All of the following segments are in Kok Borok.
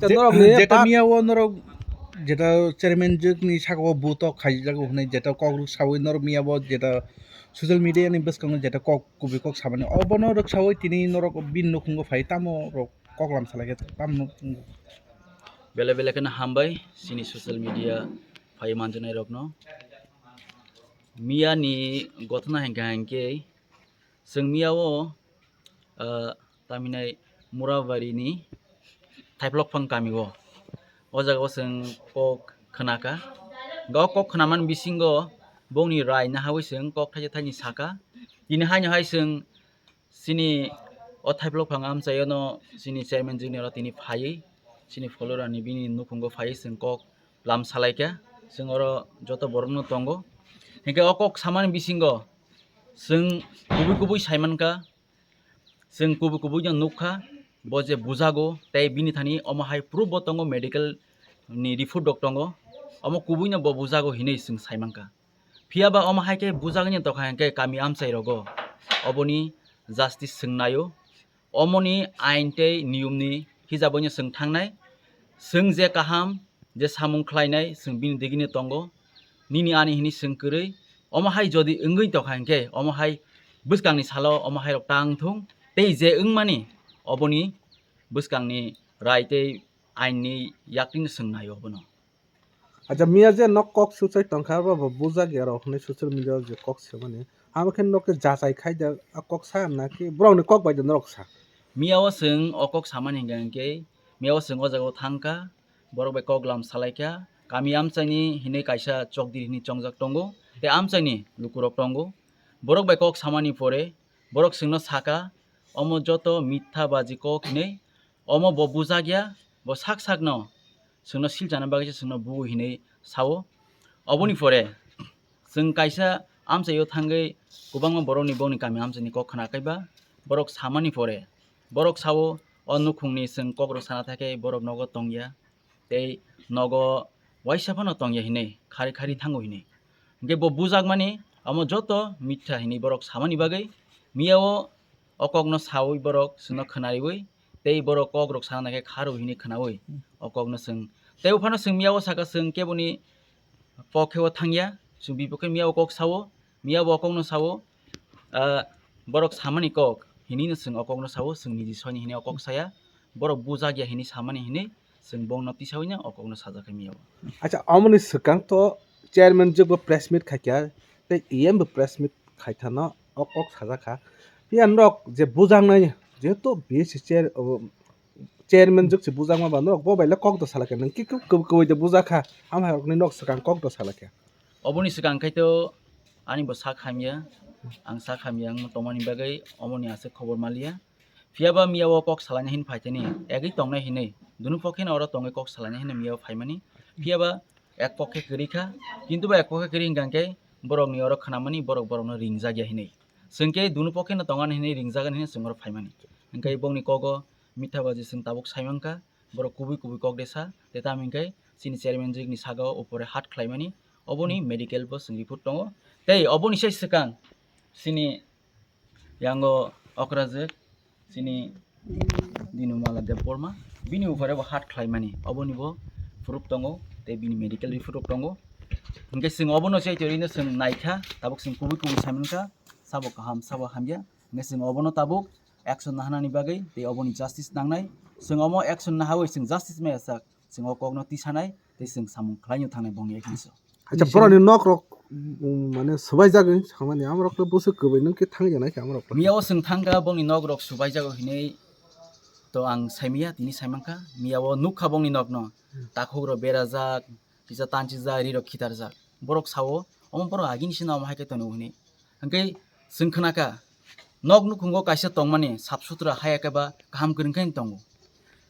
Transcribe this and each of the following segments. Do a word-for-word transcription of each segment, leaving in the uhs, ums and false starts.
Norok ni jeta pa- miya o norok jeta chairman jwk ni saka o butok khaijago hwnwi jeta kok rwk sawi norok miya bo jeta social media ni bwskango jeta kok kubui kok samani obono rwk sawi tini norok bini nukhungo phai tamo rok kok lam salai khe tamo nukhungo. Bele bele kheno hambai chini social media phai manjaknai rokno. Miya ni gothona hinkha hinkhe chwng miya o, ah, taminai Murabari ni Thaiplokphang kami o. O jaga o chwng kok khwnakha. Ga o kok khwnamani bisingo bongni rai nahawi chwng kok thaisa thaini sakha. Tini haino hai chwng chini o Thaiplokphang amchaio no chini chairman junior o tini phaiwi chini follower ni bini nukhungo phaiwi chwng kok lam salaikha. Chwng oro joto borok no tongo. Hinkhe o kok samani bisingo chwng kubui kubui saimankha. Chwng kubui kubui no nukha, bo je bujago tei bini thani omo hai proof bo tongo, medical ni report rok tongo, omo kubui no bo bujago hinwi chwng saimankha. Phiya ba omo hai khe bujagwi no tongkha hinkhe kami amchai rogo oboni justice chwng naio, omoni ain tei niyom ni hijabwi no chwng thangnai, chwng je kaham je samung khlainai chwng bini digini tongo, nini ani hini chwng kwrwi, omo hai jodi wngwi tongkha hinkhe omo hai bwskangni salo omo hai rok tang thung tei je wngmani oboni bwskangni rai tei ain ni yakni chwng naio obono. Acha miya je nok kok suchai tongkha abo bo bujak ya rok hinwi social media o je kok semani abo khe nok khe jachai khai da a kok sa na khe borok ni kok bai da norok sa. Miya o chwng o kok samani hinkha hinkhe miya o chwng o jaga o thangkha. Borok bai kok lam salaikha, kami amchaini hinwi kaisa chokdiri hinwi chongjak tongo, tei amchaini lukurok tongo. Borok bai kok samani pore borok chwngno sakha, omo joto mitha baji kok hinwi, omo bo bujakya, bo sak sakno chwngno silchana bagwi se chwngno bu hinwi sao. Oboni pore chwng kaisa amchaio thangwi kwbangma borokni bongni kami amchaini kok khna kaiba, borok samani pore borok sao, o nukhungni chwng kokrok sana thakhe borok nogo tongya. Tei nogo waisa phano tongya hinwi, khari khari thango hinwi. Hinkhe bo bujakmani amo joto mitha hinwi borok samani bagwi miya o o kokno sawi borok chwngno khwnariwi tei borok kokrok sana khe kharo hinwi khwnawi o kokno chwng. Tei uphano chwng miya o saka chwng keboni pokhe o thangya, chwng bipokhe miya o kok sao, miya bo o kokno sao, ah, borok samani kok hinwi no chwng o kokno sao, chwng niji soini hinwi o kok saya, borok bujakya hinwi samani hinwi chwng bongno tisawino o kokno sajak khe miya o. Acha, omoni swkang to chairman jwk bo press meet khaikha, tei E M bo press meet khaithano o kok sajak kha. Phiya norok je bujaknai, jehetu B S C chair, o, chairman jwk se bujakma ba norok bo bai le kok do salakha, nwng khe kw-, kw-, kwbwi de bujakha, hamhai rokni nok swkang kok do salakha. Oboni swkang khai to ani bo sak hamya, ang sak hamya wngma tongmani bagwi omoni aswk khobor maliya. Phiya ba miya o kok salaina hin phaithani, egwi tongnai hinwi, dunu pokhe no oro tongwi kok salaina hinwi miya o phaimani. Phiya ba ek pokhe kwrwi kha, kintu ba ek pokhe kwrwi hwnkha khe borokni oro khnamani, borok borokno ringjakya hinwi. Chwng khe dunu pokhe no tongani hinwi ringjagan hinwi chwng oro phaimani. Hwnkhe bongni kogo mitha baji chwng tabuk saimankha, borok kubui kubui kok de sa, tei tamo hwnkhe chini chairman jwkni saka o upore hat khlaimani, oboni medical bo chwng report tongo. Tei oboni sai swkang chini yango okrajwk chini Dinumala Debbarma, bini upore bo hat khlaimani, oboni bo proof tongo, tei bini medical report rok tongo. Hwnkhe chwng obono chai torino chwng naikha, tabuk chwng kubui kubui saimankha, sabo kaham, sabo hamya. Hwnkhe chwng obono tabuk action nahanani bagwi tei oboni justice nangnai. Chwng omo action nahawi chwng justice maya sak, chwng o kokno tisanai tei chwng samung khlaino thangnai bongni ekniso. Acha, borokni nok rok, um, mane swbaijagwi samani amrok no bwswk kwbwi nung khe thangjaknai khe amrok. Miya o chwng thangkha bongni nok rok swbaijago hinwi to ang saimanya, tini saimankha. Miya o nukha bongni nok no, takhuk rok berajak, kisa tanchijak, ri rok khitarjak. Borok sao, omo borok agini sino omo hai khe tongo hinwi. Hwnkhe chwng khnakha, nok nukhungo kaisa tongmani sap sutra haya khe ba kaham kwrwng khe tongo.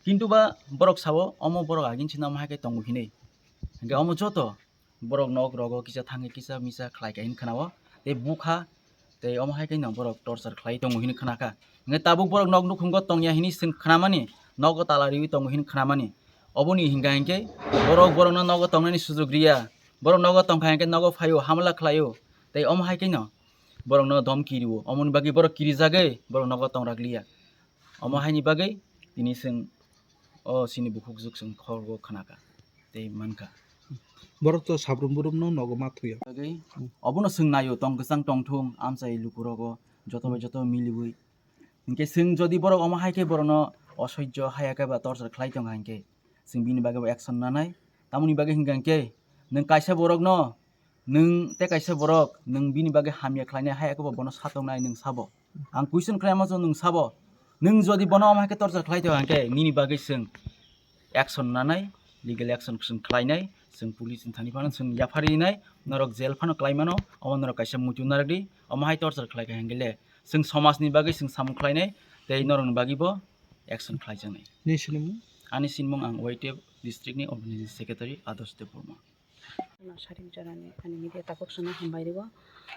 Kintu ba borok sao, omo borok agini sino omo hai khe tongo hinwi. Hwnkhe omo joto borok nok rogo kisa thangwi kisa misa khlai khe hinwi khna-o. Tei bukha Tei omo hai khe no borok torture khlai tongo hinwi khna kha. Hwnkhe tabuk borok nok nukhungo tongya hinwi chwng khnamani, nogo tala riwi tongo hinwi khnamani. Oboni hwnkha hinkhe borok borokno nogo tongnani sujuk riya. Borok nogo tongkha hinkhe nogo phaio, hamla khlaio. Tei omo hai khe no borokno domki rio. Omoni bagwi borok kirijagwi borok nogo tongrak liya. Omo haini bagwi tini chwng O chini bukhuk juk chwng khorgo khnakha tei mankha. Borok to sabrum burumno nogo ma thuya. Bagwi obono chwng naio, tong kwchang tong thung, amchai lukurogo joto bai joto miliwi. Hinkhe chwng jodi borok omo hai khe borokno osoijjo haya khe ba torchar khlai tongkha hinkhe chwng bini bagwi bo action nanai. Tamoni bagwi hinkha hinkhe nwng kaisa borokno, nwng tei kaisa borok nwng bini bagwi hamya khlainai haya khe bo bono satoknai nwng sabo. Ang question khlaima chwng nwng sabo. Nwng jodi bono omo hai khe torchar khlai tongkha hinkhe nini bagwi chwng action nanai, legal action chwng khlainai, chwng police ni thani phano chwng yapharinai, norok jail phano khlaimano, omo norok kaisa muitu narwkdi, omo hai torchar khlaikha hinkhe le chwng somajni bagwi chwng samung khlainai, tei norokni bagwi bo action khlaijaknai. Nini sinimung? Ani sinimung ang Y T F district ni organizing secretary Adarsh Debbarma. Sarik jorani ani media tabuk sano hambai rio.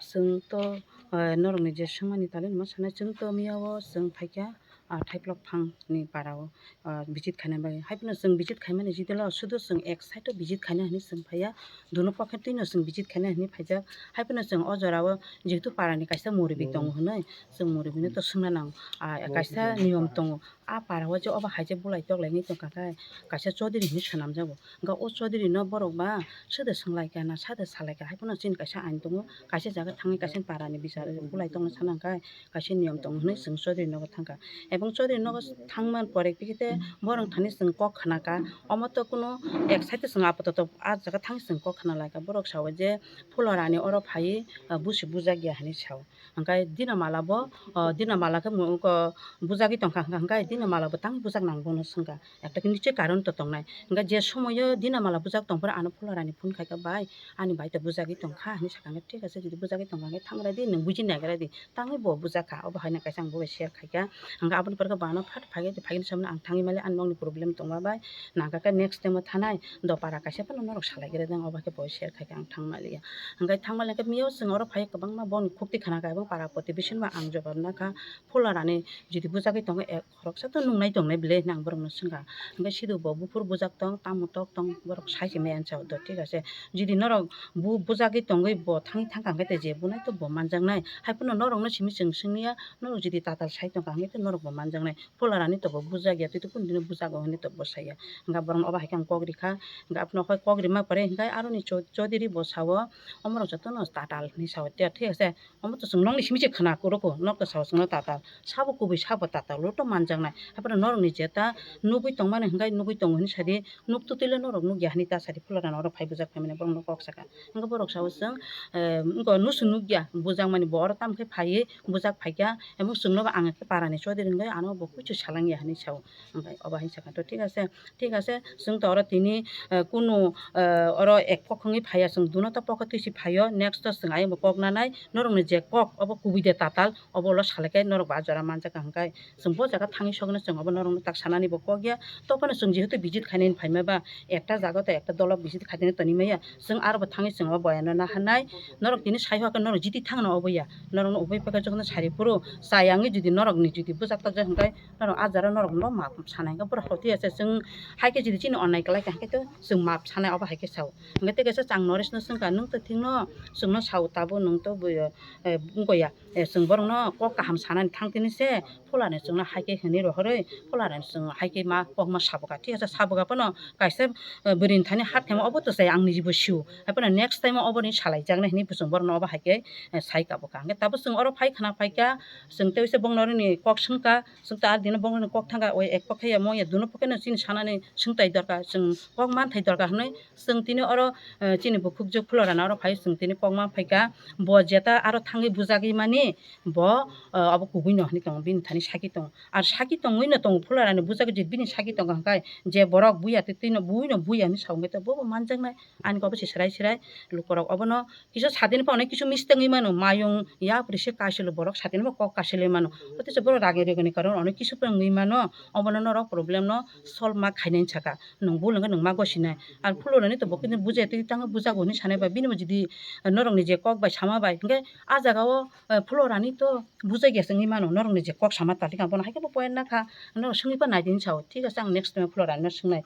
Chwng to, eh, norokni je swngmani tali nima sanai, chwng to miyao chwng phaikha, ah, Thaiplok phangni parao, ah, visit khaina bagwi. Haiphano chwng visit khaimani jidelo sudu chwng ek side o visit khaina hinwi chwng phaiya, duno pocket twino chwng visit khaina hinwi phaijak. Haiphano chwng o jorao jehetu parani kaisa muribi tongo hinwi, chwng muribino to swngna nango. Ah, kaisa niyom tongo. A para o je obo hai je bulai tok lai wngwi tongkha khe kaisa chaudhary hinwi swnamjago. Hwnkhe o chaudhary no borok ba sede swnglaikha na sade salaikha, haiphano chini kaisa ain tongo, kaisa jaga thangwi kaisa para ni bichar bulai tongna sana hwnkhe kaisa niyom tongo hinwi chwng chaudhary nogo thangkha. Ebong chaudhary nogo thangmani pore phikite borok thani chwng kok khnakha, omo to kunu ek side o chwng apatoto a jaga thangwi chwng kok khna laikha. Borok sao je Phularani oro phaiwi busi bujakya hinwi sao. Hwnkhe Dinamala bo, o, Dinamala khe mu-, ko, bujagwi tongkha, hwnkha, hwnkhe Dinamala bo tang bujak nang bono swngkha. Ekta khe niche karon to tongnai. Hwnkhe je somoio Dinamala bujak tongphuru ano Phularani phone khaikha, "Bai, ani bai to bujagwi tongkha," hinwi sakha, hwnkhe, "Thik ase, jodi bujagwi tongkha, hwnkhe thangra di, nwng buji nagra di." Tangwi bo bujakha, obo haino kaisa ang bo bai share khaikha. Hwnkhe aboni pore khe bo ano phat phai, phaikhe samani ang thangwi mali, ani nokni problem tongma bai, nangkha khe next time o thanai, dopara kaisa phano norok salaigra di, ang obo khe bo share khaikha, ang thangmaliya. Hwnkhe thangmali hwnkhe miyao chwng oro phai kwbangma boni khukti khna kha, ebong para protibesi no ang jobab nakha, Phularani jodi bujagwi tongo, ek khoroksa to nungnai tongnai bile hinwi ang borokno swngkha. Hwnkhe sidu bo buphuru bujak tong, tamo tok tong, borok sai se maya hinwi sao do, thik ase. Jodi norok bu-, bujagwi tongwi bo thangwi thangkha hwnkhe je bunai to bo manjaknai. Haiphano norokno simi chwng swngya, norok jodi tatal sai tongkha hwnkhe norok bo manjaknai. Phularani to bo bujakya, twi to kunu dino bujago hinwi to bo saya. Hwnkhe borokno obo hai khe ang kok rikha, hwnkhe abono kok rima pore hwnkhe aroni chou-, chaudhary bo sao, omorok jotono tatal hinwi sao, thik ase. Omo to chwng nokni simi se khna kuro ko, nok to sao chwngno tatal, sabo kubui sabo tatal, oro to manjaknai. Haiphano norokni jeta nugwi tongmani hwnkhe nugwi tongo hinwi sadi, nuk tutui le norok nukya hinwi ta sadi, Phularano oro phai bujak phaimani borokno kok sakha. Hwnkhe borok sao chwng, eh, wngkha nusu nukya bujakmani, bo oro tamo khe phaiwi bujak phaikha, emang chwngno bo ang khe parani chaudhary hwnkhe ano bo kuichu salangya hinwi sao. Hwnkhe obo hai sakha to, thik ase, thik ase, chwng to oro tini, eh, kunu, eh, oro ek pokha wngwi phaiya, chwng duno to pokha twisi phaio, next to chwng ayang bo kok nanai, norokni je kok obo kubui de tatal, obo ulo salai khe norok bo a jora manjakha hwnkhe, chwng bo jaga thangwi sokno chwng obo norokno tak sanani bo kok ya, tophano chwng jehetu visit khainani phaima ba, ekta jaga to ekta dolo visit khainani tonwi maya, chwng aro bo thangwi chwng obo boyano naharnai, norok tini sai hokhe norok jiti thangno obo ya, norokno ubui paikha jokhno sari phuru chayangwi jodi norokni jodi bujak tokjak hwnkhe, norok a jora norokno maap sana hwnkhe borok hotwi ase chwng hai khe jodi chini onnai kwlai kha hwnkhe to chwng maap sanai obo hai khe sao. Hwnkhe tei kaisa chwng Norishno swngkha, "Nwng to thikno chwngno sao tabuk nwng to bui, eh, wngkha ya, eh, chwng borokno kok kaham sanani thang tini se Phularani chwngno hai khe hinwi rohorwi Phularani chwng hai khe ma kokma sabokha, thik ase, sabokha phano kaisa, eh, bwrwini thani hat khaima obo to chaya ang nijibo sio, hai phano next time o oboni salaijaknai hinwi chwng borokno obo hai khe, eh, sai kabokha." Hwnkhe tabuk chwng oro phai khna phaikha, chwng tei se bongno rwni kok swngkha, Chwng ta dino bongni kok thangkha, oi ek pokhe ya, mo ya, duno pokhe no chini sanani swngtai dorkar, chwng kok manthai dorkar hinwi chwng tini oro, eh, chini bukhuk juk Phularano oro phai chwng tini kok man phaikha, bo jeta aro thangwi bujagwi mani bo, eh, abo kubui no hinwi tongo, bini thani saki tongo, ar saki tongwi no tongo, Phularani bujagwi je bini saki tongo hwnkhe je borok buya twi twi no buino buya hinwi sa wngwi tongo, bo bo manjaknai. Ani kok se serai serai lukurok obono kisa satini pha onek kisu mistake wngwi mano, mayung yapri se kaisilo borok satini pha kok kaisilwi mano. Otherwise borok ragi rigini karon onek kisu pha wngwi mano, obono norok problem no solve ma khainani saka, nwng bul wngkhe nwng ma gosinai. Ar Phularani to bo khe bujai twi tangwi bujago hinwi sanai ba, bini bo jodi norokni je kok bai sama bai hwnkhe a jaga o, eh, Phularani to bujai ya se wngwi mano, norokni je kok sama tangkhe ang bono hai khe bo point nakha, norok swngwi pha naidi hinwi sao, thik ase ang next time Phularani no swngnai.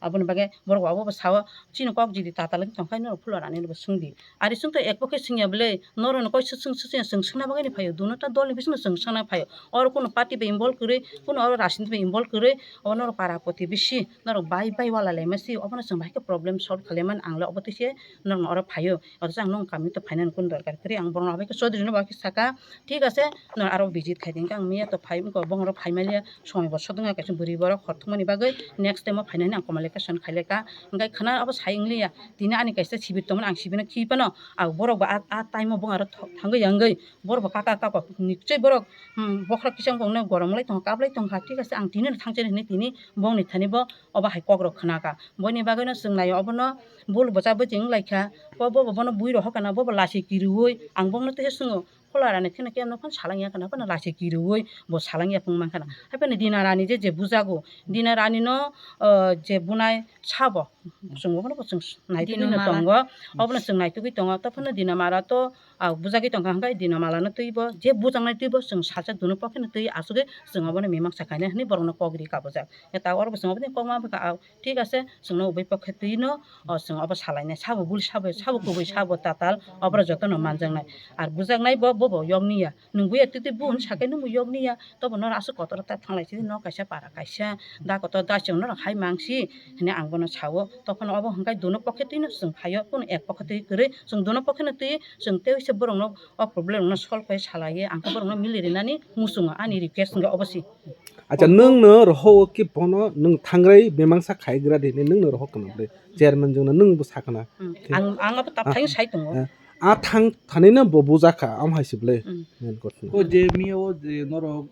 Aboni bagwi borok abo bo sao, chini kok jodi tatal wngwi tongkha norok phulorani bo swngdi. Ari chwngto ek pokhe swngya bwle, norokno koi swk swng swk swngya, chwng swngna bagwino phaio, duno ta dolni bisingo chwng swngna phaio. Oro kuno party bai involve kwrwi, kuno oro rajniti bai involve kwrwi, obo norok para protibesi, norok bai bai wala laima si, obono chwng bahai khe problem solve khlaiman ang le obo twi se norokno oro phaio. Othocho ang nong kami to phainani kun dorkar kwrwi, ang borokno abai khe Chaudhary no bai khe saka, thik ase, no aro visit khai di, ang miya to phai wngkha, bongoro phai maliya, somoi bo sodwng ya, kaisa bwrwi borok hor thwngmani bagwi next time o phainani ang communication khai lekha, hwnkhe khwna abo sai wng liya, tini ani kaisa sibir tongmani ang sibirno khi phano, ang borok bo a, a time o bongaro thangwi ya wngwi, borok bo kaka kako nikchoi borok, hmm, bokhorok kisa wngkha, goromlai tongkha, kaplai tongkha, thik ase, ang tini no thangchani hwnwi tini bongni thani bo obo hai kokrok khwnakha. Boini bagwino chwng naio obono bul bwcha bwchwi wng laikha. Bo, bo, bo, bono bui rw hoka na, bo, bo lachi kirui ang bongno teisa swngo, "Phola rani kheno kemno phano salang ya khana, phano lachi kirui bo salang ya phung man khana." Hai phano Dina Rani je, je bujago, Dina Rani no, ah, je bunai sabo, chwng bono bo chwng naitukgwi Dina no Mala tongo, obono chwng naitukgwi tongo. To phano Dina Mala to, ah, bujagwi tongkha, hwnkhe Dina Mala no twibo, je bujaknai twibo chwng salsa dunu pokheno twi asugwi chwng obono mimang sa khainai hwnwi borokno kok ri kabujak. Ta oro bo chwng obono kok ma bwkha, ah, Thik ase, chwngno ubui pokhe twi no, o, chwng obo salainai, sabo bul sabo, sabo kubui sabo tatal, oborok jotono manjaknai. Ar bujaknai bo, bo bo yokni ya. Nwng buya twi twi bun sakai nwng bo yokni ya. Tobo norok aswk kotor ta thanglai sidi, nok kaisa para kaisa, da kotor da chwng norok hai mangsi hwnwi ang bono sao. Tokhono obo hwnkhai duno pokhe twi no chwng phaio, kunu ek pokhe twi kwrwi. Chwng duno pokhe no twi, chwng tei se borokno o problem rokno solve khai salaiwi, ang khe borokno mili rinani muchungo, ani request hwnkhe obo se. Acha, nwng no rohor o ki bono nwng thangrai mimangsa khaigra di hinwi nwng no rohor kana bre chairman jwng no nwng bo sakana. Hmm. Ang, ang abo ta phaiyung sai tongo. Eh, a thang thani no bo bujakha, am hai se ble. Hmm. Main kotha. O je miya o je norok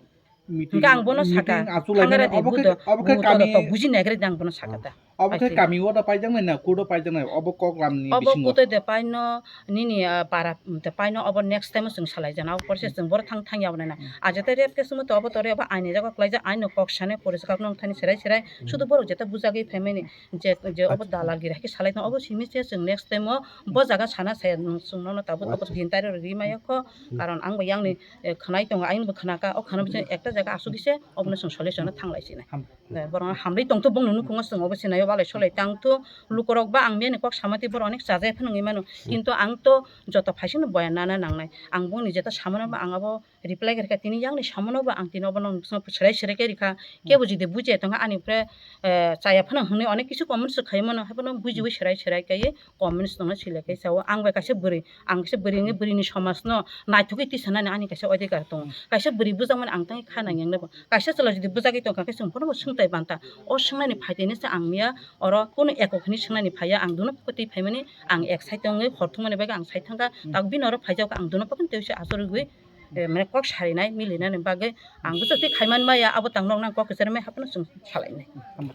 meeting, hwnkhe ang bono saka, meeting achuk lai thangrai mani, di obo khe, budo, obo khe budo kami to buji naigra di ang bono saka ta. Obo khe kami o da paijaknai na, court o paijaknai, obo kok lamni bisingo. Obo kutoi de paino, nini, ah, para, mm, de paino obo next time o chwng salai jana, obo porse chwng borok thang thang ya wnai na. Hmm. Aja tei rape case mo to obo tore obo aini jaga kwlaijak, aino kok sanai pore swkak nong thani serai serai, hmm, sudu borok jeta bujagwi phaimani, je, je obo, acha, dalal giri hai khe salai tong, obo simi se chwng next time o bo jaga sana saya nwng chwng nono tabuk tabuk, acha, din tari rw ri maya kho, hmm, karon ang bo yang ni, eh, khwnai tongo, ayang bo khwnaka, o khwna bising ekta jaga asuk ise, obono chwng solution o thanglai sinai. Ham. Eh, borok hamri tongthok, bongni nukhungo chwng obo sinai o balai solai tangthok. Lukurok ba ang bini kok sama twi borok onek chajai phano wngwi mano. Hmm. Kintu ang to joto phaisingno boya nana nangnai. Ang bongni jeta samano ba ang abo reply khe rwkha, tini yakni samano ba ang tini obono serai serai khe rwkha. Hmm. Kebo jodi bujiya tongkha ani upre, eh, chaya phano hwnwi onek kisu comments rwkhai mano, haiphano bujiwi serai serai kaiwi comments tongna sile khe sao. Ang bai kaisa bwrwi, ang kaisa bwrwi wngwi bwrwini somajno naithokgwi tisanani ani kaisa odhikar tongo. Hmm. Kaisa bwrwi bujakmani ang tangwi kha nang yang nabo. Kaisa chwla jodi bujagwi tongkha khe chwng bono bo swngtai banta. O swngnani phaitini se ang miya oro kunu ekok hwnwi swngnani phaiya, ang duno pokhe twi phaimani ang ek side wngwi hor thwngmani bagwi ang side thangkha. Hmm. Tabuk bini oro phaijak ang duno pokhe twi se achugwi, eh, mane kok sarinai milinani bagwi ang bwswk twi khaiman maya abo tang nok nang kok kwchar mai haphano chwng salainai. Hmm.